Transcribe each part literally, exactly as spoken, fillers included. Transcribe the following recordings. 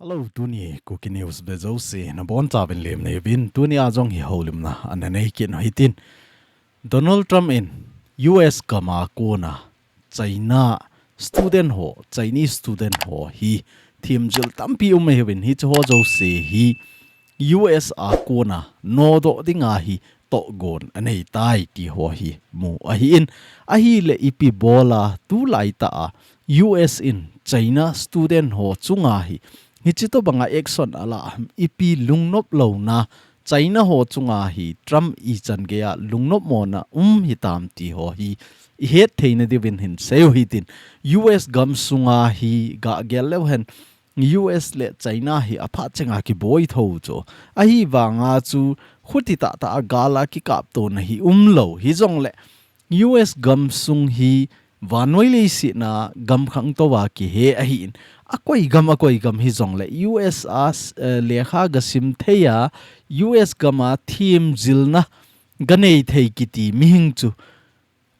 Hello, tuni Kuki News ve jouse nabonchauvin lemna neiyuvin, tuni a jong hi houlimna ana nei kit u hitin. Donald Trump in U S gam a kona China student ho, Chinese student ho hi themjil tampi um ahiuvin, hiche ho jouse hi U S a kona nodoh dinga hi tohgon anei tai ti ho hi mu ahin. Ahile ipi bola tulai tah a U S in China student ho chunga hi hiche tobanga action ala ham, ipi lungnop louna China ho chunga hi Trump ichan geiya lungnop mona um hitam ti ho hi ihet theina diuvin hin seiyu hitin. U S gam sunga hi gagel leu hen, U S le China hi aphat chenga kiboi thou chu. Ahivanga chu khuti tahtah a gal a kikaptona hi umlou hijongle U S gam sung hi vannoi leiset a gam khangtou a kihe ahin. Akoi gam, akoi gam hijongle U S a, eh, lekha gasim thei a, U S gam a themjilna ganei thei kiti mihing chu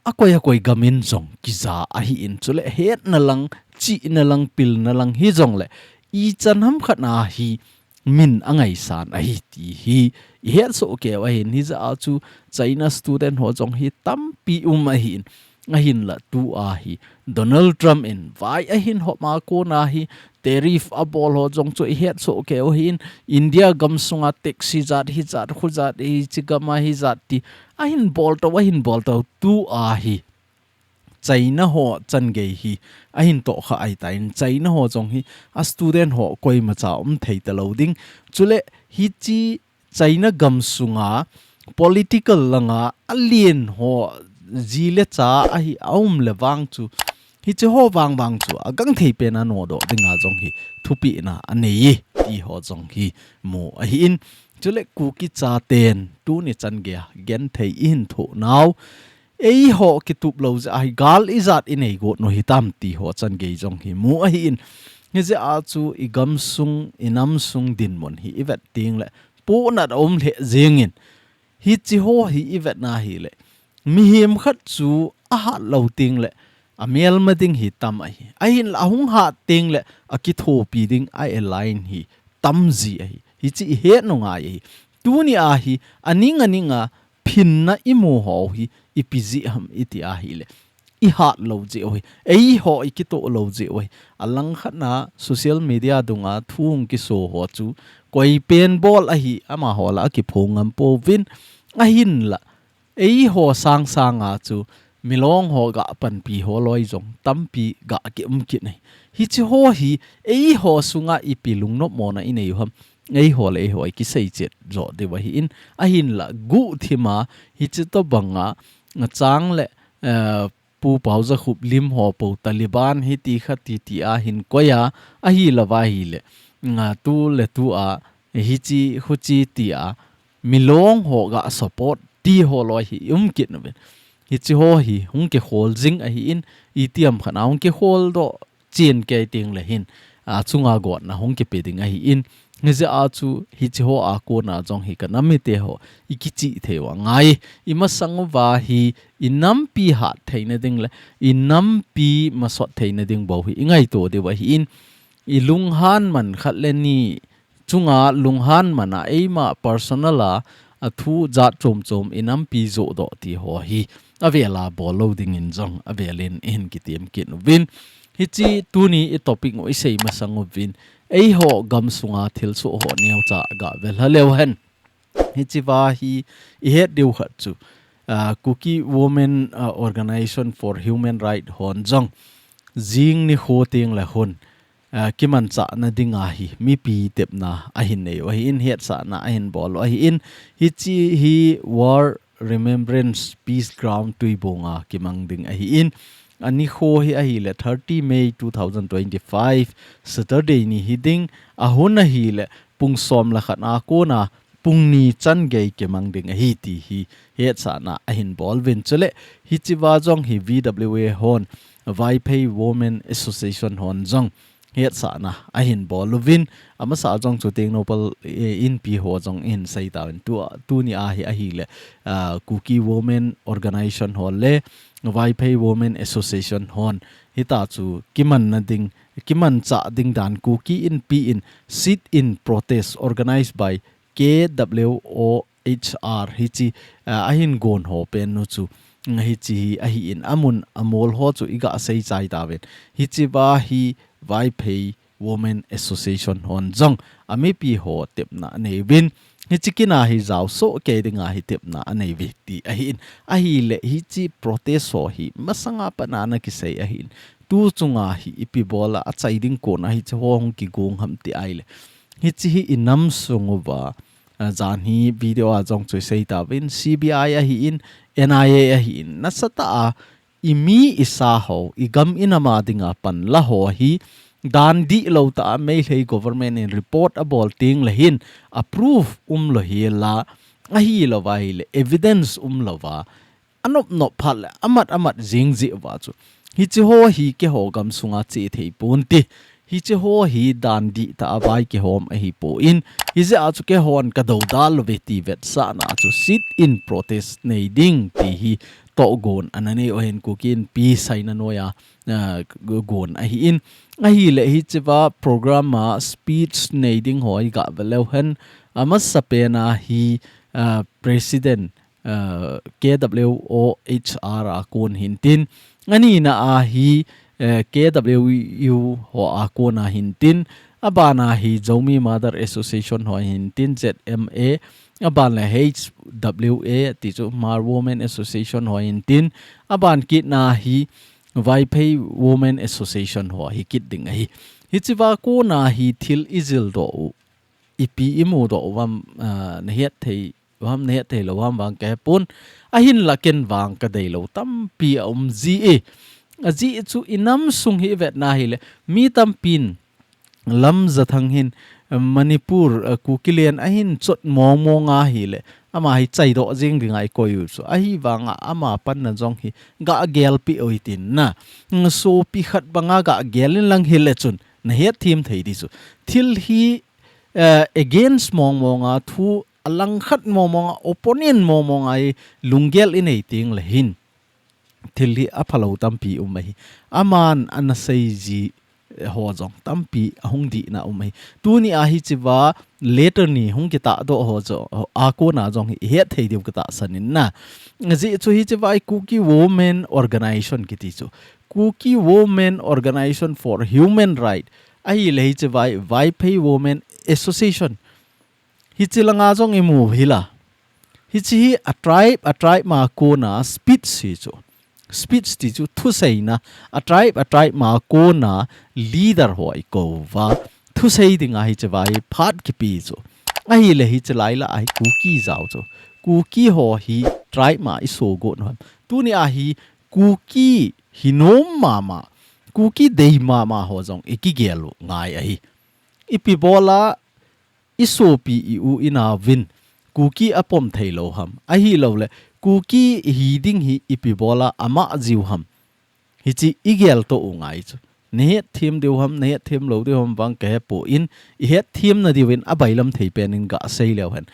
akoi, akoi gam in jong kija ahin, chule hetna lang, chihna lang, pilna lang hijongle ichan ham khat a hi min angaisan ahi ti hi ihet soh keiyu ahin. Hijeh a chu China student ho jong hi tampi um ahin. Ahinla tua hi Donald Trump in vai ahin hop a kona hi tariff abol ho jong chu ihet soh keiyu ahin. India gam sunga tax hijat, hijat, khujat, hiche gam a hijat ti ahin bol tou, ahin bol tou, tua hi China ho changei hi ahin tohkhah ahitan, China ho jong hi a student ho koimacha um thei talou ding. Chule hiche China gam sunga political langa alen ho ji le cha ahi aum le vang chu, hiche ho vang vang chu agangthei pen a nodoh dinga jong hi thupehna anei e ti ho jong hi mu ahin. Chule Kuki chaten tuni changei a genthei ihin thoh nau, eiho kitup lou jeh a hi gal ijat inei got u hitam ti ho changei jong hi mu ahin. Hijeh a chu igam sung, inam sung dinmun hi ivet tengle pohnat aum lheh jengin. Hiche ho hi ivetna hile mihem khat chu ahat lou tengle amelma ding hi tam ahi. Ahinla ahung hat tengle akithopi ding, a align hi tam ji ahi. Hiche ihet u ngai ahi. Tuni a hi aning aning a phinna imu ho hi ipi jeh ham iti ahile, ihat lou jeh u hi, eiho ikitoh lou jeh u hi. Alangkhat a social media dunga thu hung kiso ho chu koi pen bol ahi, amaho lah a kiphong ngam pouvin. Ahinla eiho sang sanga chu milong ho ga panpi ho loi jong tampi ga kium kit ahi. Hiche ho hi eiho sunga ipi lungnop mona inei u ham, eiho le eiho ikisei chet jo diu ahin. Ahinla guhthima hiche tobanga chang le, eh, Pu Paojakhup lim ho po Taliban hiti khati ti a hin koi a, ahilou va ahile, nga tu le tu a hiche huche ti a milong ho ga support ti ho loi hi um kit uvin. Hiche ho hi hung kikhol jing ahin, itiham khat a hung kikhol doh chen kei tengle hin, a, chunga gotna hung kipe ding ahin. Hijeh a chu hiche ho a kona jong hi kanam mite ho ikichih thei u angai. Imasang uva hi inampi hat theina ding le inampi masot theina ding bou hi ingaito diu ahin. Ilunghan man khat le ni chunga lunghan man a eima personal a, a thu jat chom chom inampi joh doh ti ho hi avel a bol lou dingin jong avel in ihin kitem kit uvin. Hiche tuni i topic u isei masang uvin, eiho gam sunga thilsoh ho neocha ga ve lha leu hen. Hiche va hi ihet diu khat chu, ah, Kuki Women, ah, Organization for Human Right hon jong jing nikho tengle hun, ah, kimanchahna dinga hi mipi tepna ahin nei u ahin, hetsahna ahin bol u ahin. Hiche hi War Remembrance Peace Ground Tuibong a kimang ding ahin. Anikho hi ahile thirty May two thousand twenty-five Saturday ni hiding, ahun ahile pung som le khat a kona pung ni changei kimang ding ahi ti hi hetsahna ahin bol uvin. Chule hiche va jong hi V W A hon, Vaiphei Women Association hon jong hetsahna ahin bol uvin. Amasa jong chu Tengnoupal, eh, Inpi ho jong ihin sei tauvin, tua, tuni a hi ahile, ah, Kuki Women Organization ho le Vaiphei Women Association hon hitia chu kimanna ding kimanchah ding dan Kuki Inpi in sit-in protest organized by K W O H R hichi, ah, ahin gon ho pen nu chu, mm, hichi hi ahin amun amol ho chu iga sei chai tauvin. Hichi va hi Vaiphei Women Association hon jong amipi ho tepna aneuvin. Hichi kina hi jao soh kei dinga hi tepna aneiuve ti ahin. Ahile hichi protest ho hi masanga pat a ana kisei ahin. Tu chunga hi ipi bola achai ding kona hichi ho hung kigong ham ti ahile. Hichi hi inam sung uva, ah, jan hi video a jong chu isei tauvin C B I ahin, N I A ahin, nasatah a imi isa ho, igam inam a dinga panla ho hi, dan dihlou tah a Meitei government in report abol teng le hin, a proof umlou hela, ahilou va ahile, evidence umlou va, anop nop phat le, amat amat jing jeh uva chu. Hichi ho hi keiho gam sunga che thei ponte. Hichi ho hi dan dihtah a vai kihom ahipon. Hijeh a chu keihon kadou dalou ve ti vetsahna chu sit-in protest nei ding ti hi tohgon ana nei u ahin Kuki Inpi saina noiya, ah, gon ahin. Ahile hichi va program a speech nei ding ho iga ve leu hen. Amasapen a hi, ah, President, ah, K W O H R a kon hintin. Anina a hi, eh, K W U ho a kon a hintin. Aban a hi Zomi Mother Association ho hintin, Z M A. Aban le H W A, ti chu Hmar Women Association ho hintin. Aban kit na hi Vaiphei Women Association ho hi kit ding ahi. Hichi va kon a hi thil ijil doh u. Ipi imu doh uvam, ah, nahet thei uvam, nahet thei lou uvam vang kahepon. Ahinla ken vang kadei lou tampi aum ji e. Ajeh chu inam sung hi ivet na hile. Mi tampin Lamjathang hin, eh, Manipur, eh, Kukiland ahin chot mong mong ahile. Ama hi chaidoh jing dinga ikoi u chu. Ahivanga ama panna jong hi ga gelpi oi tin na. Mm, sopi khat banga ga gel in lang hile chun. Nahet them thei di chu. Thil hi, eh, against mong mong a thu a langkhat mong mong a, opponent mong mong a hi lunggel inei teng le hin. Thil hi aphalou tampi um ahi. Aman ana sei ji, eh, ho jong tampi ahung dihna um ahi. Tuni a hichi va letter ni hung kitahdoh ho jong, a kon a jong hi ihet thei diu katahsan in na. Ajeh chu hichi va hi Kuki Women Organization kiti chu. Kuki Women Organization for Human Right. Ahile hichi va hi Vaiphei Women Association. Hichi langa jong imu hila. Hichi hi a tribe, a tribe ma kona speech hi chu. Speech ti chu thuseina. A tribe, a tribe ma kona leader ho ikou va. Thusei dinga hichi va hi phat kipe chu. Ahile hichi lai la ahi Kuki jao chu. Kuki ho hi tribe ma isogot u ham. Tuni a hi Kuki hinom mama. Kuki dei mama ho jong ikigel u ngai ahi. Ipi bola isopi i-u inauvin, Kuki apom thei lou ham. Ahilou le, Kuki hi ding hi ipi bola ama jiu ham. Hichi igel to u ngai chu. Nahet them diu ham, nahet them lou diu ham vang kahepon, ihet them na diuvin abailam thei pen in ga sei leu hen.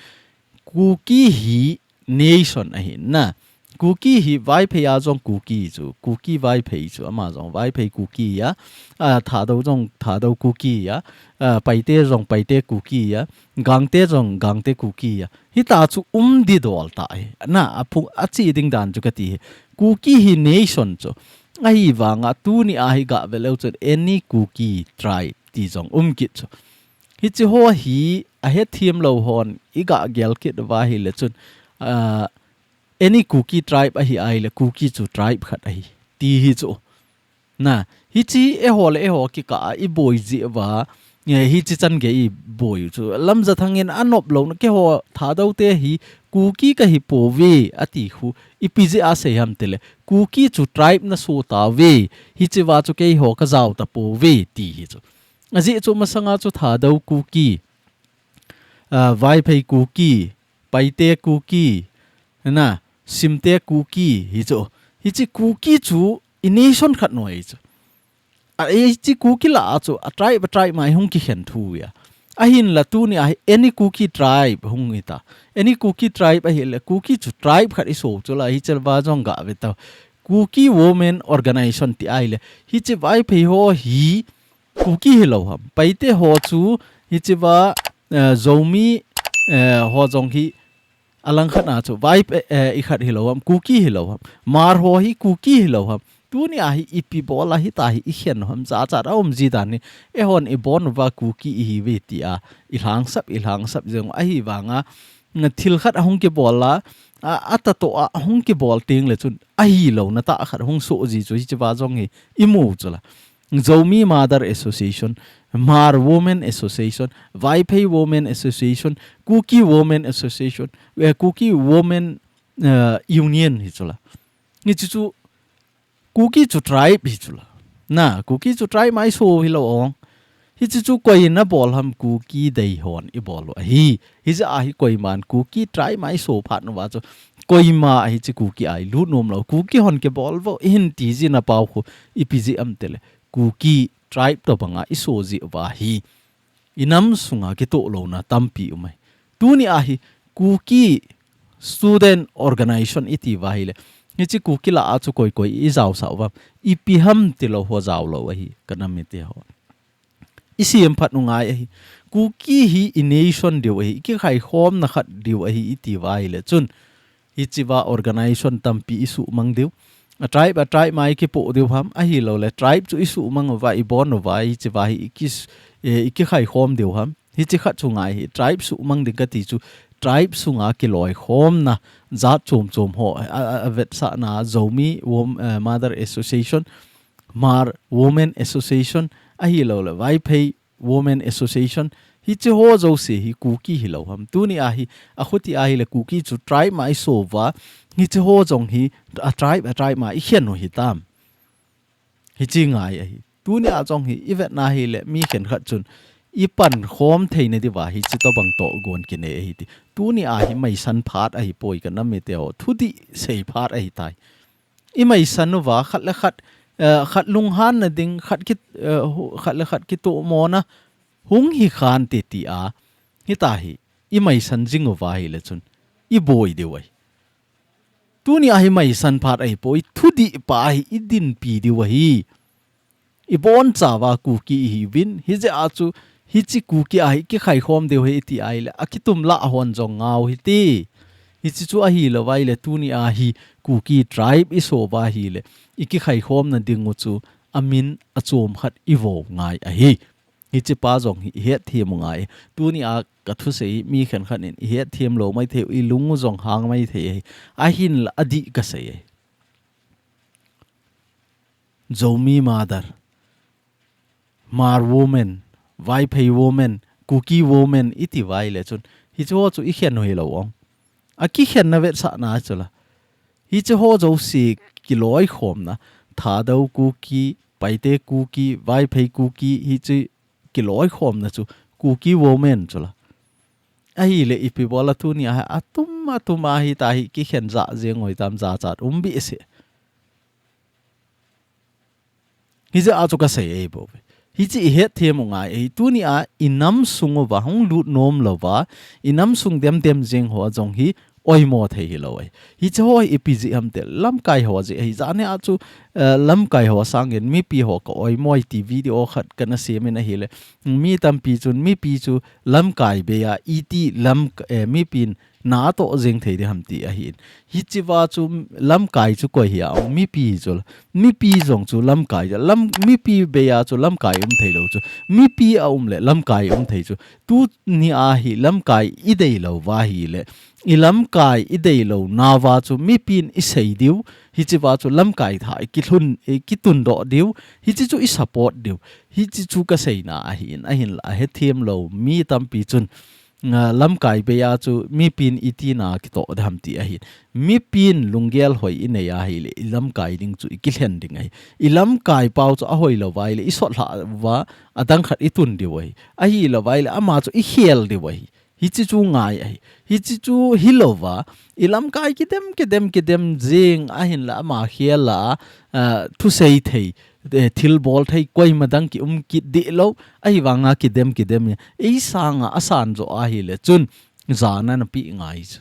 Kuki hi nation ahi na. Kuki hi Vaiphei a jong Kuki chu, Kuki Vaiphei chu, ama jong Vaiphei Kuki a, a, Thadou jong Thadou Kuki a, a, Paite jong Paite Kuki a, Gangte jong Gangte Kuki a. Hita chu um di dol ta hi. Na, a phung, achi ding dan chu kati hi. Kuki hi nation chu. Ahivanga tuni a hi ga ve leu chun any Kuki tribe ti jong um kit chu. Hichi ho hi ahethem lou hon iga gel kit uva ahile chun, a, any Kuki tribe ahi ahile Kuki chu tribe khat ahi. Ti hi chu. Na, hichi eiho le eiho kikah a iboi ji uva, eh, hichi chan gei iboi u chu. Lamjathang in anop lou na keiho Thadou te hi Kuki kahi pouve ati khu. Ipi jeh a sei ham tile. Kuki chu tribe naso tauve. Hichi va chu keiho kajao tapouve ti hi chu. Ajeh chu masanga chu Thadou Kuki, ah, Vaiphei Kuki, Paite Kuki, na, Simte Kuki, hichu. Hichi Kuki chu i nation khat noi chu. A, hichi Kuki lah a chu, a tribe, a tribe ma i hung kikhen thei u ahi. Ahinla tuni a hi any Kuki tribe hung hita. Any Kuki tribe ahile, Kuki chu tribe khat iso chu la, hichi va jong ga ve tau. Kuki Women Organization ti ahile, hichi Vaiphei ho hi, Kuki hilou ham. Paite ho chu hichea, eh, Zomi, eh, ho jong hi alangkhat a chu Vaiphei, eh, ikhat hilou ham, Kuki hilou ham. Hmar ho hi Kuki hilou ham. Tunia hi ipi bol a hitia hi ikhen u ham, jachat a um ji dan hi. Eihon ibon uva Kuki ihiuve tia ilhangsap, ilhangsap jeng u ahivanga, mm, thil khat ahung kibol a, a, atah toh a ahung kibol teng le chun ahilouna tah khat hung soh ji chu hichea jong hi imu chu la. Zomi Mother Association, Hmar Women Association, Vaiphei Women Association, Kuki Women Association, eh, Kuki Women, eh, Union hi chu la. Hichu chu Kuki chu tribe hi chu la. Na, Kuki chu tribe mai so hilou ong. Hichu chu koi in abol ham, Kuki dei hon ibol u ahi. Hijeh a hi koiman Kuki tribe mai so phat uva chu koima hiche Kuki a ilut nom lou. Kuki hon kibol vo ihin ti jin apao khu ipi jeh ham tile Kuki tribe tobanga iso jeh uva hi inam sunga kitoh louna tampi um ahi. Tunia hi Kuki Student Organization iti uva hile, hiche Kuki lah a chu koi koi ijaosah uvam, ipi ham tilou ho jao lou ahi, ka nam mite ho. Isem phat u ngai ahi. Kuki hi i nation diu ahi, ikikhaikhomna khat diu ahi iti uva hile chun, hichea organization tampi isuhmang diu. A tribe, a tribe ma ikipoh diu ham, ahilouleh tribe chu isuhmang uva, ibon uva, hichea hi ikis-, eh, ikikhaikhom diu ham. Hiche khat chu ngai ahi, tribe suhmang ding kati chu, tribe sunga kiloikhomna jat chom chom ho, a, a, avetsahna Zomi Wom-, eh, Mother Association, Hmar Women Association, ahilouleh Vaiphei Women Association, hiche ho jouse hi Kuki hilou ham. Tunia hi, akhuti a hile Kuki chu tribe ma iso uva, hiche ho jong hi a tribe, a tribe ma ikhen u hitam. Hiche ngai ahi. Tunia jong hi ivetna hile mi khenkhat chun ipankhom theina diuva hiche tobang tohgon kinei ahi ti. Tunia hi maisan phat ahipoi ka nam mite ho. Thudih sei phat ahitai. Imaisan uva khat le khat, eh, khat lunghanna ding, khat ki, eh, hu-, khat le khat kitomona hung hi khante tia, hitia hi imaisan jing uva hile chun iboi diu ahi. Tunia hi maisan phat ahipoi, thudih pa hi idinpi diu ahi. Ibonchauva Kuki ihiuvin, hijeh a chu hiche Kuki a hi ikikhaikhom diu ahi iti a hile, akitum lah hon jong ngau hite. Hiche chu ahilouva hile tunia hi Kuki tribe iso uva hile, ikikhaikhomna ding u chu amin achom khat ivo ngai ahi. Hiche pa jong hi ihetthem u ngai. Tunia kathusei hi mi khenkhat in ihetthem lou maithei, ilung u jong hang maithei ahi. Ahinla adih kasei ahi. Zomi Mother, Hmar Women, Vaiphei Women, Kuki Women iti uva hile chun, hiche ho chu ikhen u hilou ong. Akikhenna vetsahna chu la. Hiche ho jouse kiloikhomna, Thadou Kuki, Paite Kuki, Vaiphei Kuki, hiche kiloikhomna chu Kuki Women chu la. Ahile ipi bol a tunia hi atum atum a hitia hi kikhen jah jeng u hitam, jachat um behseh. Hijeh a chu kasei ahi bouve. Hiche ihetthem u ngai ahi, tunia inam sung uva hung lut nom louva, inam sung demdem jeng ho jong hi oimo thei hilou ahi. Hiche ho hi ipi jeh ham tile lamkai ho jeh ahi. Janhi a chu, eh, lamkai ho sangin mipi ho ka oimo e ti video khat kana semin ahile, mi tampi chun mipi chu lamkai bei a iti lam, eh, mipin natoh jeng thei ding ham ti ahin. Hichea chu lamkai chu koi hi a ong, mipi chu la. Mipi jong chu lamkai, lam, mipi bei a chu lamkai um theilou chu. Mipi aum le lamkai um thei chu. Tunia hi lamkai idei louva hile, ilamkai idei lounauva chu mipin isei diu, hichea chu lamkai tha ikilhun, ikitundoh diu, hiche chu isupport diu. Hiche chu kaseina ahin, ahinla ahetthem lou mi tampi chun, ah, lamkai bei a chu mipin iti na kitoh ding ham ti ahin. Mipin lunggel hoi inei a hile, ilamkai ding chu ikilhen ding ahi. Ilamkai pau chu ahoilouva hile, isotlhah uva, adang khat itun diu ahi. Ahilouva hile, ama chu ikhel diu ahi. Hiche chu ngai ahi. Hiche chu hilouva, ilamkai kidem, kidem, kidem jeng ahinla ama khel a, ah, thusei thei, eh, thilbol thei, koima dang kium kit deh lou, ahivanga kidem, kidem e. Eisanga asan jo ahile chun, jana napeh ngai chu.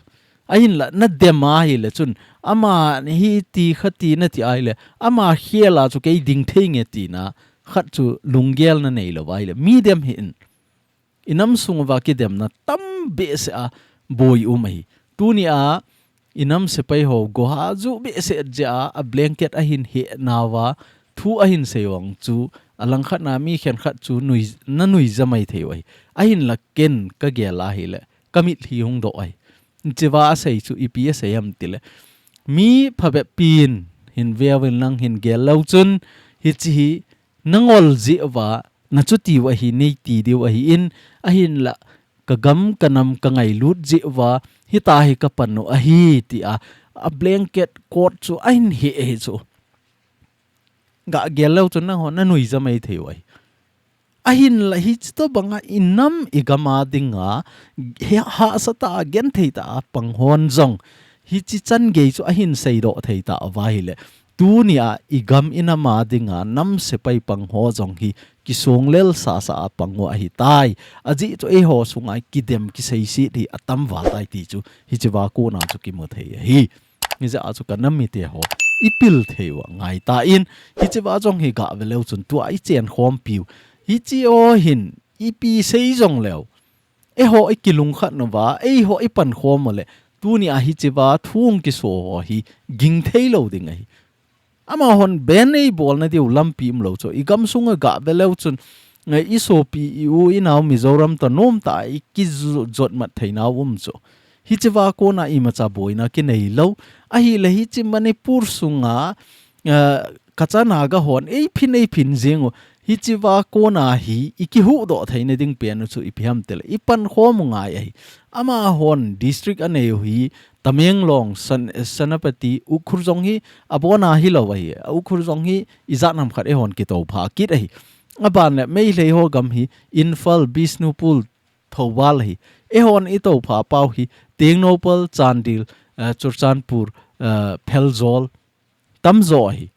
Ahinla, nadem ahile chun, ama hiti khati nati ahile, ama khel a chu kei ding thei nge tina, khat chu lunggel na nei lo vai le. Mi dem hi in. I nam sung uva kidemna tam behseh a boi um ahi. Tuni a i nam sepai ho goha ju behseh jeh a, a blanket ahin heh nauva thu ahin sei vang chu, a langkhat na mi khenkhat chu nui, na nuija mai thei u ahi. Ahinla ken ka gel a hile, ka mitlhi hung doh ahi. Hichea asei chu ipi asei ham tile, mi phabep pin hin veuvin lang hin gel leu chun, hiche hi na ngol jeh uva, na chuti u ahi, nei ti diu ahi in, ahinla ka gam ka nam ka ngailut jeh uva, hitia hi ka pan u ahi, tia a blanket coat chu ahin heh ahi chu. Ga gel leu chun nangho na nuija mai thei u ahi. Ahinla hiche tobanga i nam i gam a dinga, he, hahsa tah a genthei tah a pang hon jong, hiche chan gei chu ahin seidoh thei tauva ahile. Tuni a i gam i nam a dinga nam sepai pang ho jong hi kisong lel sasa a pang u ahitai. Ajeh chu eiho sunga kidem kiseiset hi atam val tai ti chu hichea kona chu kimu thei ahi. Hijeh a chu ka nam mite ho i pil thei u angai tan, hichea jong hi ga ve leu chun tua i chen khompiu. Hiche ho hin ipi sei jong leu, eiho i kilungkhat nauva, eiho i pankhom u le, tuni a hichea thu hung kiso ho hi ging thei lou ding ahi. Amahon ban ei bolna diu lampi um lou chu. I gam sunga ga ve leu chun, ngai i sopi, i u, i nao Mizoram toh nomtah a i kijot mat thei nau um chu. Hichea kona imacha boina kinei lou. Ahile hiche Manipur sunga, eh, Kacha Naga hon ei phin ei phin jing u. Hichea kona hi i kihuhdoh theina ding pen u chu ipi ham tile, i pankhom u ngai ahi. Amahon district anei u hi Tamenglong, Sen-, Senapati, Ukhrul jong hi abona hilou ahi. Ukhrul jong hi ijat ham khat eihon kitopha kit ahi. Aban le Meitei ho gam hi Imphal, Bishnupur, Thoubal ahi. Eihon itopha pau hi Tengnoupal, Chandel, eh, Churachandpur, eh, Pherzawl, tamjo ahi.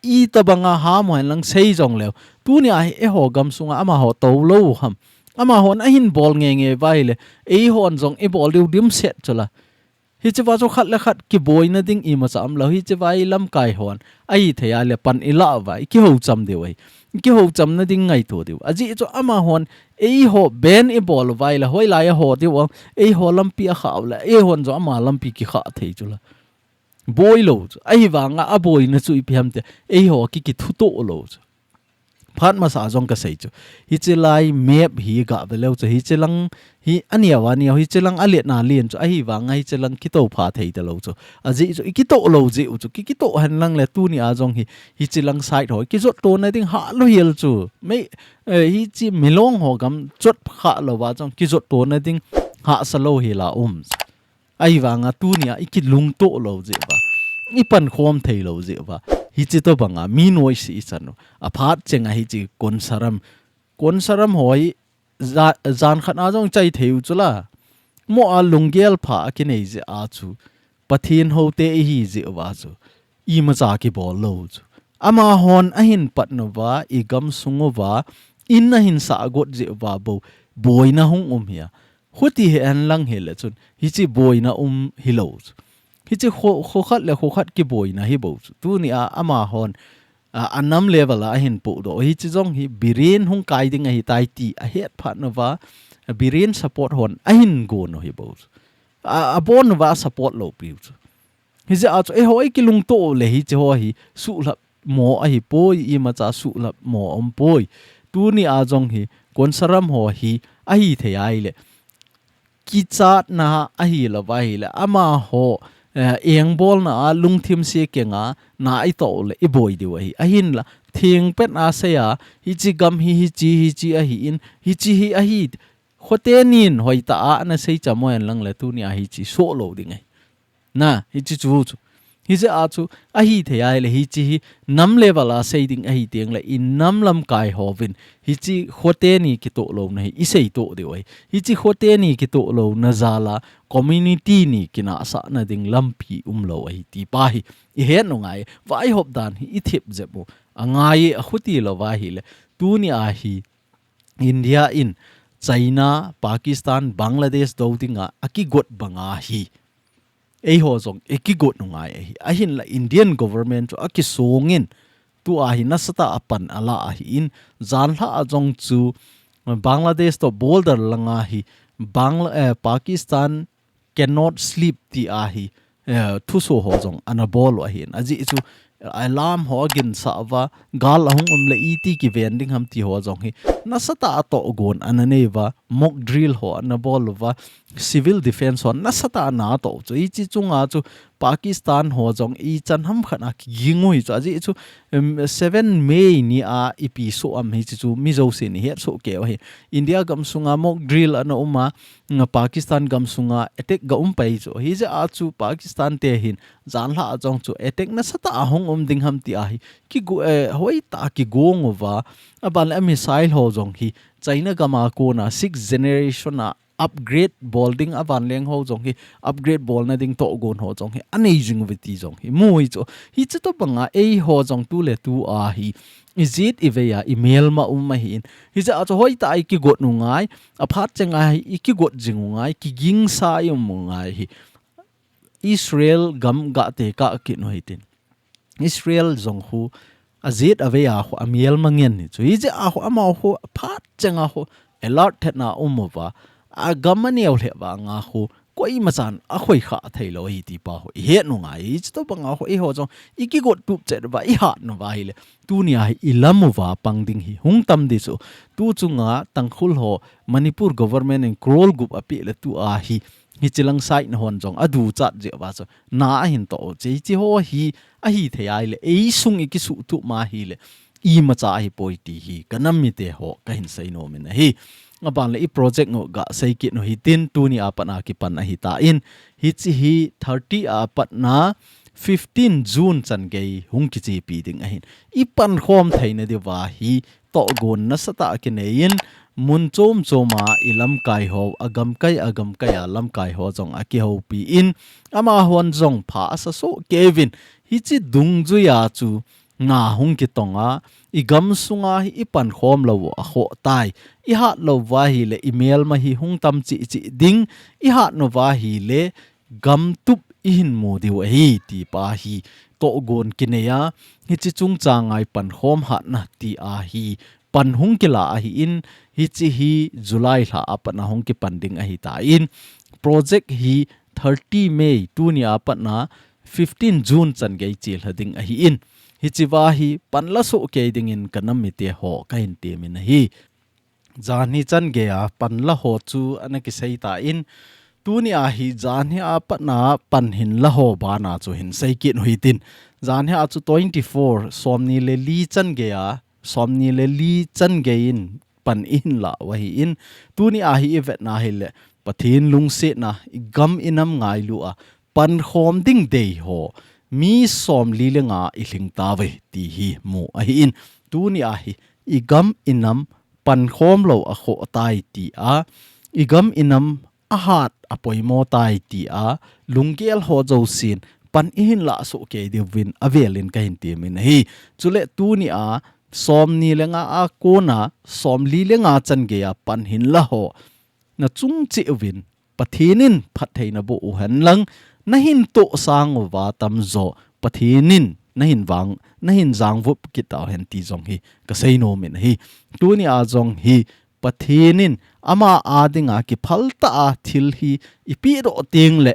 Itobanga ham hen lang sei jong leu, tuni a hi eiho gam sunga amaho tou lou ham, amahon ahin bol nge nge uva ahile, eihon jong i bol diu dimset chu la. Hichea chu khat le khat kiboina ding imacha um lou. Hichea i lamkai hon ahithei a le pan i lah uva i kihoucham diu ahi. I kihouchamna ding ngaito diu. Ajeh chu amahon eiho ban i bol uva ahile, hoilai a ho diu ham, eiho lampi akhah u le, eihon jong ama lampi kikhah thei chu la. Boi lou chu. Ahivanga aboina chu ipi ham tile, eiho ki, kithuto lou chu. Phat masa jong ka sei chu. Hiche lai map hi ga ve leu chu. Hiche lang hi ania uva nia, hiche lang alet na len chu. Ahivanga hiche lang kitopha thei talou chu. Ajeh chu i kito lou jeh u chu. Ki, kito hen lang le tuni a jong hi, hiche lang side ho kijot tona ding hah lou hel chu. Mei, eh, hiche Milong ho gam chot kha louva jong kijot tona ding hahsa lou hel a um chu. Ahivanga tuni a i kilungto lou jeh uva, i pankhom thei lou jeh uva, hiche tobanga mi noise i chan u. Aphat chenga hiche Konsaram, Konsaram ho hi ja-, jan khat a jong chai thei u chu la. Mo a lunggel pha a kinei jeh a chu, Pathen houte i hi jeh uva chu, imacha kibol lou chu. Amahon ahin pat nauva, i gam sung uva, in ahin sah got jeh uva bou, boina hung um hi a. Khuti hi ahin lang hile chun, hiche boina um hilou chu. Hiche kho, kho khat le kho khat kiboina hi bou chu. Tuni a amahon, a, a nam level a ahin pohdoh. Hiche jong hi Biren hung kai ding ahitai ti ahet phat nauva, a Biren support hon ahin gon u hi bou chu. A, abon uva support lou piu chu. Hijeh a chu eiho i kilungto u le hiche ho hi suhlhap mo ahipoi, imacha suhlhap mo umpoi. Tuni a jong hi, Konsaram ho hi ahithei a ahile, kichatna ahilouva ahile, amaho, eh, engbolna a lungthim se kenga na i toh u le i boi diu ahi. Ahinla, thengpet a sei a, hiche gam hi, hiche, hiche ahi in, hiche hi ahi, khotenin hoitah a ana sei cham u hen lang le tuni a hiche soh lou ding ahi. Na, hiche chu chu. Hijeh a chu, ahithei a ahile hiche hi nam level a sei ding ahi teng le, i nam lamkai hovin, hiche khoteni kitoh louna hi, i sei toh diu ahi. Hiche khoteni kitoh louna jal a, community ni kinahsahna ding lampi umlou ahi, ti pa hi. I het u ngai, vaihop dan hi, i thep jep u. Angai, akhuti louva ahile. Tuni a hi, India in, China, Pakistan, Bangladesh dou dinga, akigot banga hi. Eiho jong, i kigot u ngai ahi. Ahinla Indian government chu akisongin, tua hi nasatah a pan ala ahin, janlhah a jong chu Bangladesh to border langa hi Bangla, eh, Pakistan cannot sleep ti ahi, eh, thuso ho jong ana bol u ahin. Ajeh chu alarm ho aginsah uva, gal ahung um le iti kiven ding ham ti ho jong hi nasatah a tohgon ana nei uva, mock drill ho ana bol uva, civil defense ho nasatah a ana toh u chu. Hiche chunga chu Pakistan ho jong ichan ham khat a kiging u hi chu. Ajeh chu, em, seven May ni a ipi soh am hiche chu mi jousen ihet soh kei u ahi. India gam sunga mock drill ana um a, nga Pakistan gam sunga attack ga um pai chu. Hijeh a chu Pakistan te hin janlhah a jong chu attack nasatah a hung um ding ham ti ahi. Kigo, eh, hoitah a kigong uva. Aban le a missile ho jong hi China gam a kona sixth generation a upgrade bol ding, avan leng ho jong hi upgrade bolna ding tohgon ho jong hi anei jing uve ti jong hi mu hi chu. Hiche tobanga eiho jong tu le tu a hi ijet ivei a imelma um ahin. Hijeh a chu hoitah a ikigot u ngai, aphat chenga hi ikigot jing u ngai, kigingsa i um u ngai hi. Israel gam ga tekah kit u hitin. Israel jong khu ajet avei a khu amelma ngen hi chu. Hijeh a khu amaho khu aphat chenga khu alert thetna um uva, agam aneo lheh vanga khu koima chan akhoi kha thei lou ahi ti pa khu ihet u ngai. Hiche tobanga khu eiho jong ikigot tup chet uva, ihat u uva ahile, tuni a hi ilam uva pang ding hi hung tam ding chu. Tu chunga Tangkhul ho Manipur government in crore gup apeh le tu a hi, hiche lang side na hon jong aduchat jeh uva chu na ahin toh u chu. Hiche ho hi ahithei ahile, eisung ikisuhtup ma ahile, imacha ahipoi ti hi ka nam mite ho kahin seinom in ahi. Aban le i project u ga sei kit u hitin, tuni a pat a kipan ahitan, hiche hi thirty a pat na fifteen June chan gei hung kichepi ding ahin. Ipankhom theina diuva hi tohgon nasatah a kinei in, mun chom chom a ilamkai ho, agamkai, agamkai a lamkai ho jong akihoupi in, amahon jong pha asa soh kei uvin, hiche dungjui a chu na hung kitong a, igam sunga hi ipankhom lou u akhoh tai, ihat lou uva ahile imelma hi hung tam cheh cheh ding, ihat u uva ahile gamtup ihin mu diu ahi ti pa hi tohgon kinei a, hiche chungchang a ipankhom hatna ti a hi pan hung kila ahin, hiche hi July lha a pat na hung kipan ding ahitan, project hi thirty May, tuni a pat na fifteen June chan gei chelha ding ahin, hiche uva hi pan la soh kei dingin ka nam mite ho kahin temin ahi. Janhi chan gei a pan la ho chu ana kisei tan, tuni a hi janhi a pat na pan hin la ho bana chu hin sei kit u hitin. Janhi a chu twenty-four, somni le li chan gei a, somni le li chan gei in pan ihin la u ahin, tuni a hi ivet na ahile, Pathen lungsetna, igam inam ngailu a pankhom ding dei ho mi somli le nga ilhing tauve ti hi mu ahin, tuni a hi igam inam pankhom lou akhoh tai ti a, igam inam ahat apoimo tai ti a, lunggel ho jousen pan ihin la soh kei diuvin avelin kahin temin ahi. Chule tuni a somni le nga a kona somli le nga chan gei a pan hin la ho na chung cheh uvin, Pathen in phattheina boh u hen lang, nahin tohsang uva tamjo Pathen in nahin vang, nahin jangvup kit tau hen ti jong hi ka seinom in ahi. Tuni a jong hi Pathen in ama a dinga kiphal tah a thil hi ipeh doh teng le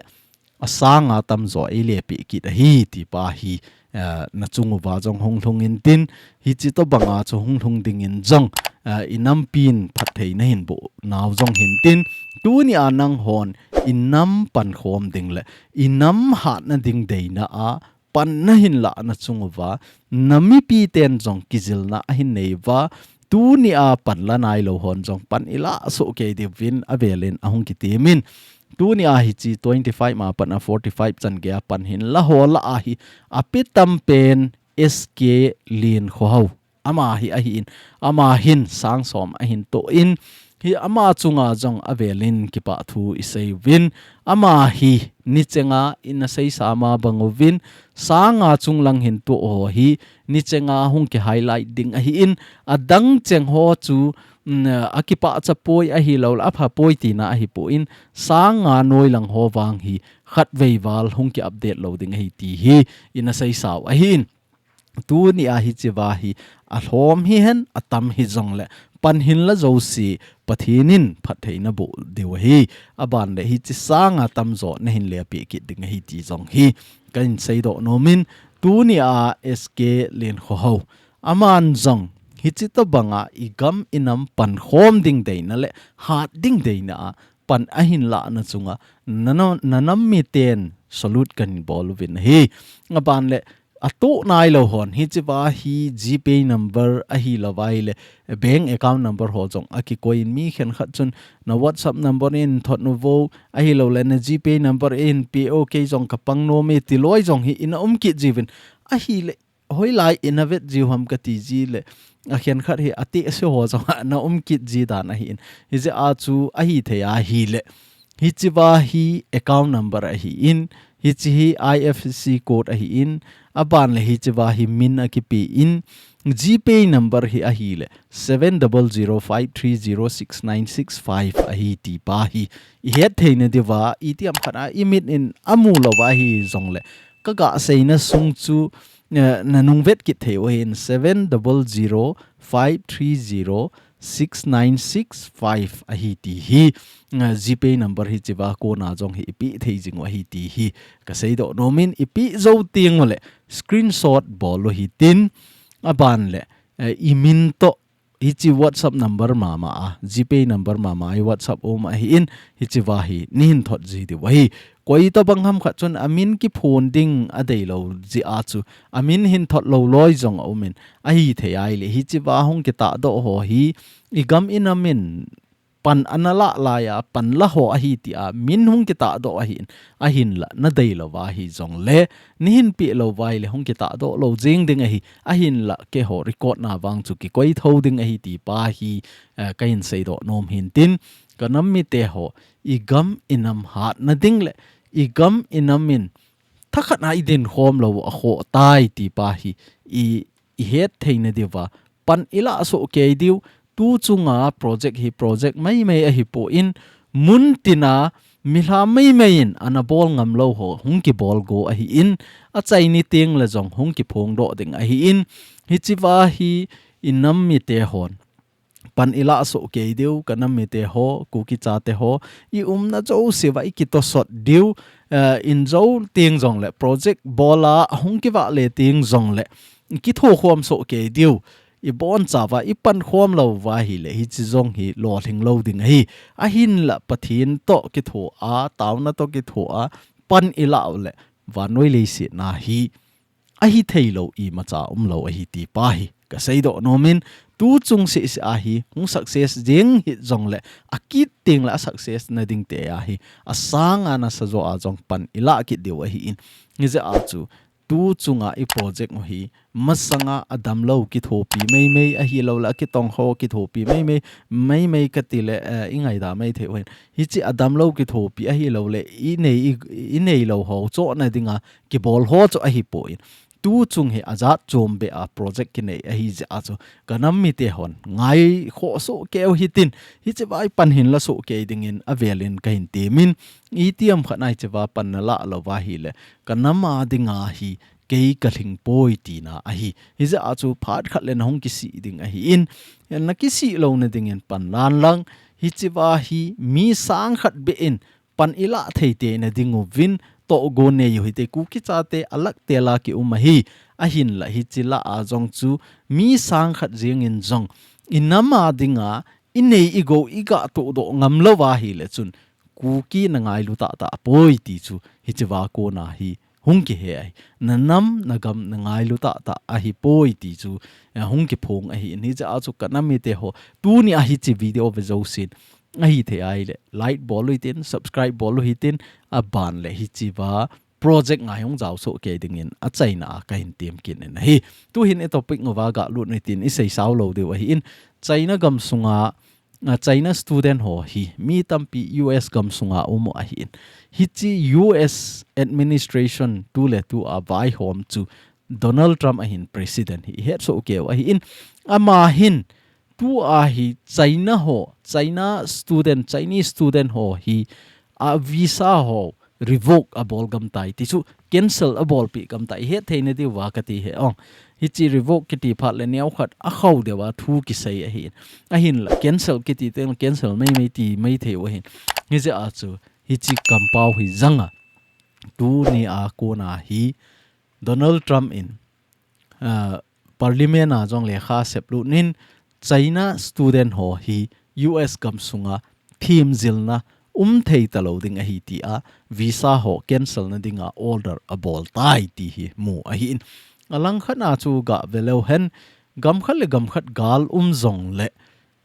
asanga tamjo eilepeh kit ahi ti pa hi, eh, na chung uva jong hung lhung intin, hiche tobanga chu hung lhung dingin jong, eh, inampin phattheina hin boh nau jong hintin, tuni a nanghon inam pankhom ding le inam hatna ding deina a pan nahin lah na chung uva, na mipi ten jong kijilna ahin nei uva, tuni a pan la nailou hon jong pan ilah soh kei diuvin avelin ahung kitemin. Tuni a hiche twenty-five ma pat na forty-five chan gei a pan hin la ho lah a hi apetam pen S K Lin Khohau. Ama hi ahin, ama hin sang som ahin toh in, hi ama chunga jong avelin kipa thu isei uvin, ama hi nichenga ina seisa ma bang uvin, sanga chung lang hin toh ho hi nichenga hung ki highlight ding ahin, adang cheng ho chu, mm, akipahcha poi ahilou le, apha poi tina ahipon, sanga noi lang ho vang hi khatvei val hung ki update lou ding ahi ti hi ina seisa u ahin. tuni a hiche va hi alhom hihen, atam hijongle pan hinla jouse Pathen in phatthei naboh diu ahi. Aban le hiche sanga tamjo nahin lepeh kit ding ahi ti jong hi kahin seidoh nom in, tuni a S K Lenkhohao, aman jong hiche tobanga igam inam pankhom ding deina le hat ding deina a pan ahin lahna chunga nana-, nanam miten salute kahin bol uvin ahi. Aban le atoh nailou hon hiche va hi GPay number ahilou vai le bank account number ho jong akikoi in, mi khenkhat chun na WhatsApp number in thot uvo, ahilou le na GPay number in pe o, kei jong kapang nom e ti loi jong hi ina um kit jiuvin, ahile hoilai ina vet jiu ham kati ji le, akhenkhat hi atehse ho jong ana um kit ji dan ahi in. Hijeh a chu ahithei ahile, hiche va hi account number ahi in, hiche hi I F S C code ahi in, aban le hiche va hi min akipe in, GPay number hi ahile seven double zero five three zero six nine six five ahi ti pa hi ihet theina diuva, itiham khat a imit in amu louva ahi jongle, kaga seina sung chu, eh, nanung vet kit thei u ahin, seven double zero five three zero six nine six five ahi ti hi, eh, GPay number hiche va kona jong hi ipe thei jing u ahi ti hi kaseidoh nom in, ipe jou teng ule screenshot bol u hitin, aban le, eh, imin toh hiche WhatsApp number mama a, GPay number mama a i WhatsApp um ahi in, hiche va hi neihin thot ji diu ahi. Koi tobang ham khat chun amin kiphon ding adeilou jeh a chu, amin hin thot lou loi jong aum in, ahithei ahile hiche va hung kitahdoh ho hi igam inam in pan ana lah lai a, pan la ho ahi tia min hung kitahdoh ahi in, ahinla nadei louva hijongle, neihin pe louva ahile hung kitahdoh lou jeng ding ahi, ahinla keiho record na vang chu kikoi tho ding ahi ti pa hi, eh, kahin seidoh nom hintin, kanam mite ho, igam inam hatna ding le igam inam in thakhat a idin khom lou akhoh tai ti pa hi i, ihet theina diuva pan ilah soh kei diu, tu chunga project hi project maimai ahipoi, mun tina milham maimai in ana bol ngam lou ho hung kibol go ahi in, achaini teng le jong hung kiphongdoh ding ahi in, hiche va hi inam mite hon pan ilah soh kei diu, kanam mite ho, Kuki chate ho, i umna jouse va ikitosot diu, eh, in jou teng jongle, project bol a hung kivah le teng jongle, kithokhom soh kei diu, ibonchauva ipankhom louva ahile, hiche jong hi lolhing lou ding ahi, ahinla Pathen toh kitho a, taona toh kitho a, pan ilah ule, vannoi leiset na hi ahi theilou imacha umlou ahi ti pa hi kaseidoh nom in, tu chung seh seh a hi hung success jeng hih jongle, akit teng le a success na ding te ahi, asanga nasa jo a jong pan ilah kit diu ahi in, hijeh a chu tu chunga i project u hi masanga adamlou kithopi maimai ahilou le akitong ho kithopi maimai, maimai kati le, eh, ingaidam mai thei u ahin. Hiche adamlou kithopi ahilou le inei, i, ineilou ho chohna dinga kibol ho chu ahipoi. Tu chung hi ajat chom beh a project kinei ahi jeh a chu kanam mite hon ngaikhoh soh kei u hitin, hiche va ipan hinla soh kei dingin avel in kahin temin, itiham khat a hiche va pan nalah louva ahile, kanam a dinga hi kei kalhing poi tina ahi. Hijeh a chu phat khat le nahung kisih ding ahi in, nakisih louna dingin pan lan lang, hiche va hi mi sang khat beh in pan ilah thei teina ding uvin tohgon nei u hite, Kuki chate alak tel a kium ahi, ahinla hiche lah a jong chu mi sang khat jeng in jong inam a dinga inei igou iga tohdoh ngam louva ahile chun Kuki nangailu tahtah poi ti chu hiche va kona hi hung kihe ahi. Nanam nagam nangailu tahtah ahipoi ti chu, eh, hung kiphong ahi in, hijeh a chu kanam mite ho, tuni a hiche video ve jousen ahithei ahile like bol u hitin, subscribe bol u hitin, aban le hiche va project ngai hung jao soh kei dingin achaina a kahin tem kit in ahi. Tuhin i topic uva galut u hitin, isei sao lou diu ahi in, China gam sunga, a, China student ho hi mi tampi U S gam sunga um u ahi in. Hiche U S administration tu le tu a vaihom chu Donald Trump ahin president hi ihet soh kei u ahi in. Ama hin tu a hi China ho, China student, Chinese student ho hi a visa ho revoke abol gam tai, ti chu cancel abolpeh gam tai, ihet theina diuva kati hi ong. Hichi revoke kiti phat le neokhat akhau deuva thu kisei ahin. Ahinla cancel kiti teng cancel meimei ti mai thei u ahin. Hijeh a chu hichi kampau hi janga tuni a kona hi Donald Trump in, ah, Parliament a jong lekha seplut in China student ho hi U S gamsunga themjilna um thei talou ding ahi tia visa ho cancel na dinga order abol tai ti hi mu ahin. Alangkhat a chu gah veleu hen gamkhat le gamkhat gal um jongle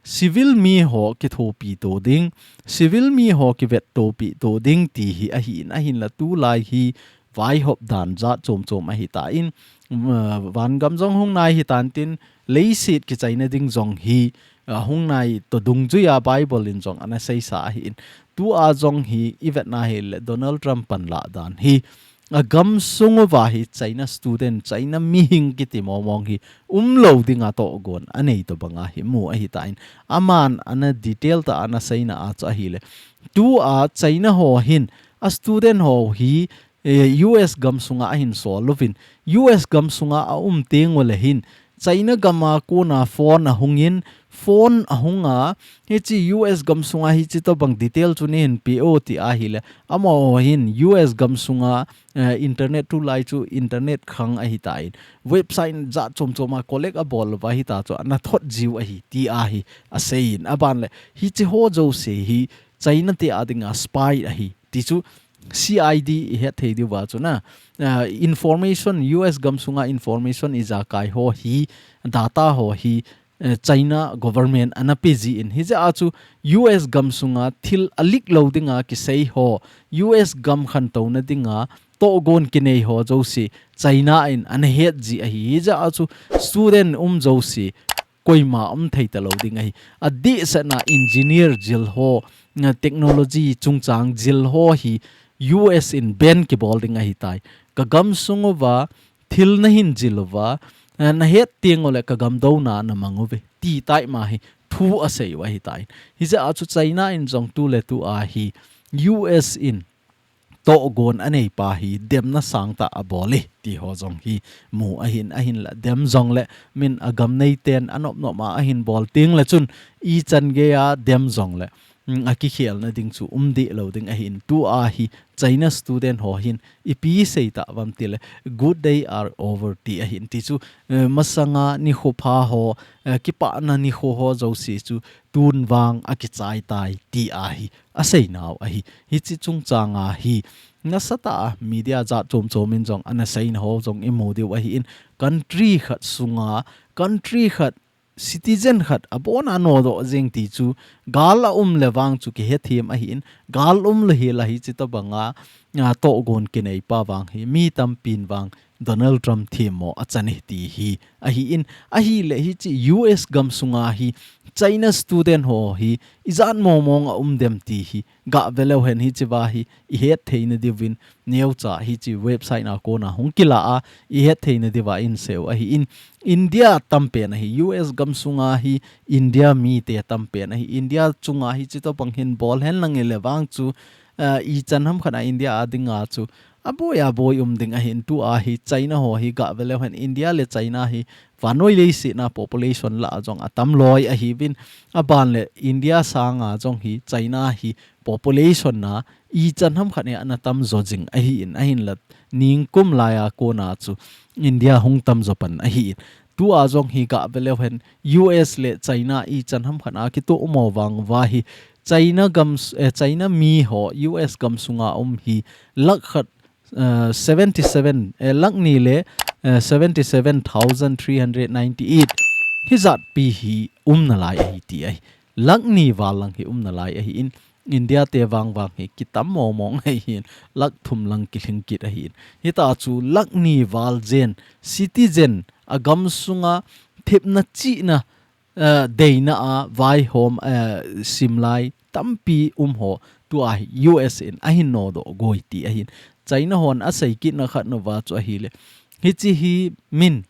civil mi ho kithopi to ding, civil mi ho kivet topi to ding ti hi ahin, ahinla tulai hi vaihop dan jat chom chom ahitan, um, vangam jong hung nai hitan tin, leiset kichaina ding jong hi, ah, hung nai to dungjuia Bible in jong ana seisa ahin. Tua jong hi ivetna hile Donald Trump panla dan hi agamsung uva hi China student, China mihing kiti momong hi umlou dinga tohgon anei tobanga hi mu ahitan. Aman ana detail tah a ana seina a chu ahile. Tua China ho hin a student ho hi, eh, U S gamsunga ahin sol uvin. U S gamsunga aum teng ule hin China gama kona phone ahungin, phone ahunga, hichi U S gamsunga hichi tobang detail chu neihin pe o ti ahile. Amaho hin U S gamsunga, eh, internet tulai chu internet khang ahitan. Website jat chom choma collect abol uva hita chu ana thot jiu ahi ti ahi aseiyin. Aban le hichi ho jouse hi China te a dinga spy ahi ti chu C I D ihet thei diuva chu na, ah, information, U S gamsunga information ijakai ho hi, data ho hi, eh, China government ana pe jin. Hijeh a chu U S gamsunga thil a leak lou dinga kisei ho, U S gam khantouna dinga tohgon kinei ho jouse China in ana het ji ahi. Hijeh a chu student um jouse koima um thei talou ding ahi. Adehsetna engineer jil ho, na technology chungchang jil ho hi U S in ban kibol ding ahitai. Ka gamsung uva thil nahin jil uva, eh, nahet teng ule ka gam douna namang uve ti tai ma hi thu asei u ahitai. Hijeh a chu China in jong tuletu a hi U S in tohgon anei pa hi demna sangtah abol e ti ho jong hi mu ahin, ahinla dem jongle min agam neiten anop nop a ahin bol teng le chun ichan geiya dem jongle, mm, akikhelna ding chu um deh lou ding ahin. Tua hi China student ho hin ipi sei tauvam tile good day are over ti ahin ti chu, eh, masanga nikho pha ho, eh, kipana nikho ho jouse chu tun vang akichai tai ti ahi aseinau ahi. Hichi chungchanga hi nasatah a media jat chom chom in jong ana seina ho jong imu diu ahin, country khat sunga, country khat, citizen khat abona nodoh jeng ti chu gal aum le vang chu kihethem ahin, gal umlou hel a hichi tobanga, ah, tohgon kinei pa vang hi mi tampin vang Donald Trump themmo achan e ti hi ahin, ahile hichi U S gamsunga hi China student ho hi ijat momong aum dem ti hi gah veleu hen hichi va hi ihet theina diuvin neocha hichi website na kona hung kila a ihet theina diuva inseu ahin, India tampen ahi, U S gamsunga hi India mite tampen ahi, India chunga hichi tobang hin bol henlang ile vang chu, ah, ichan hamkhat a India a dinga chu aboi aboi um ding ahin. Tua hi China ho hi gah veleu hen India le China hi vannoi leiset a population lah a jong atam loi ahiuvin, aban le India sanga jong hi China hi population na ichan hamkhat a ana tamjo jing ahin, ahinla ningkum laiya kona chu India hung tamjo pan ahin. Tua jong hi gah veleu hen U S le China ichan hamkhat a kitoh mo vang uva hi China gam, eh, China mi ho U S gamsunga um hi lakh khat, eh, seventy seven, eh, lakh ni le, eh, seventy seven thousand three hundred ninety eight hijat pi hi um nalai ahi ti ahi. Lakh ni val lang hi um nalai ahin, India te vang vang hi kitam momong ahin, lakh thum lang kilhing kit ahin. Hita chu lakh ni val jen citizen agamsunga thepna chihna, eh, deina a vaihom, eh, simlai tampi um ho tua hi U S in ahin nodoh goi ti ahin. China hon asei kitna khat nauva chu ahile, hichi hi min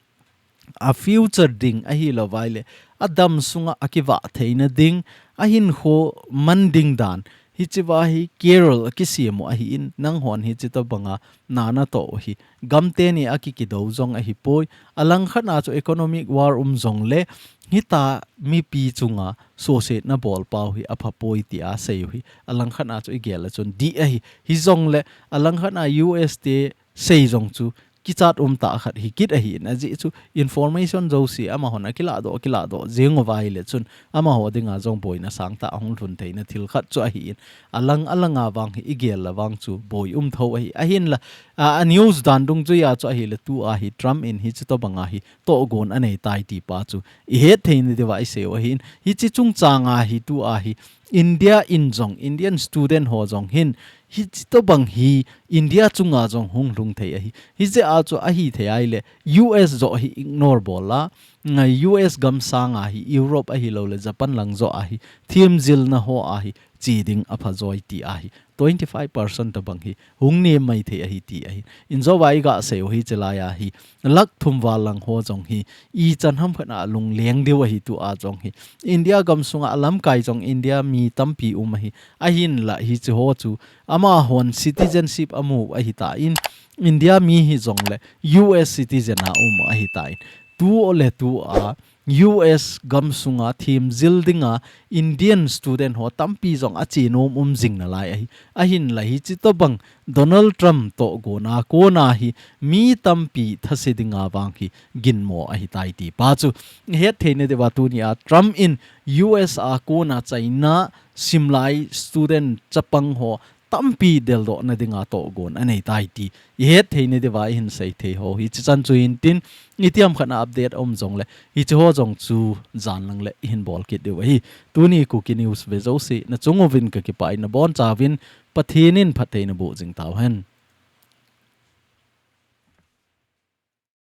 a future ding ahilou vaile, adam sunga akivah theina ding, ahinkho man ding dan, Hiche va hi Carol akisem u ahin, nanghon hiche tobanga na natoh u hi gamteni akikidou jong ahipoi. Alangkhat a chu economic war um jongle hita mipi chunga suhsetna bolpau hi aphapoi tia asei u hi alangkhat a chu igel a chun dih ahi. Hijongle alangkhat a U S te sei jong chu kichat umtah khat hikit ahin, ajeh chu information jouse amahon akilahdoh, akilahdoh jeng uva ahile chun amaho dinga jong boina sangtah ahung lhun theina thil khat chu ahin, alang alanga vang hi igel le vang chu boi umtho ahi. Ahinla, a, a news dan dungjuia chu ahile tua hi Trump in hiche tobanga hi tohgon aneitai tipa chu ihet theina diuva isei u ahin, hiche chungchanga hi tua hi India in jong, Indian student ho jong hin, hiche tobang hi India chunga jong hung lhung thei ahi. Hijeh a chu ahithei ahile, U S joh hi ignore bol a, ngai U S gamsanga hi Europe ahilouleh Japan lang joh a hi, themjilna ho a hi, che ding aphajoi ti ahi. Twenty five percent tobang hi, hung nem maithei ahi ti ahi. Injouva igasei u hiche laia hi, lakh thum val lang ho jong hi, ichan hamkhat a lungleng diu ahi tua jong hi. India gamsunga alamkai jong India mi tampi um ahi. Ahinla hiche ho chu amahon citizenship amu ahitan, India mi hijongle U S citizen a um ahitan, tule tua U S gamsunga themjil dinga Indian student ho tampi jong achenom um jing nalai ahi. Ahinla hiche tobang Donald Trump tohgona kona hi mi tampi thase dinga vang hi ginmo ahitai tipa chu ihet theina diuva tunia Trump in U S a kona China simlai student chapang ho tampi deldohna dinga tohgon aneitai ti ihet theina diuva ihin seithei u hiche chan chu hintin, itiham khat a update aum jongle hiche ho jong chu jan langle ihin bol kit diu ahi. Tuni Kuki News ve jouse nachung uvin kakipah in nabonchauvin Pathen in phatthei naboh jing tauhen.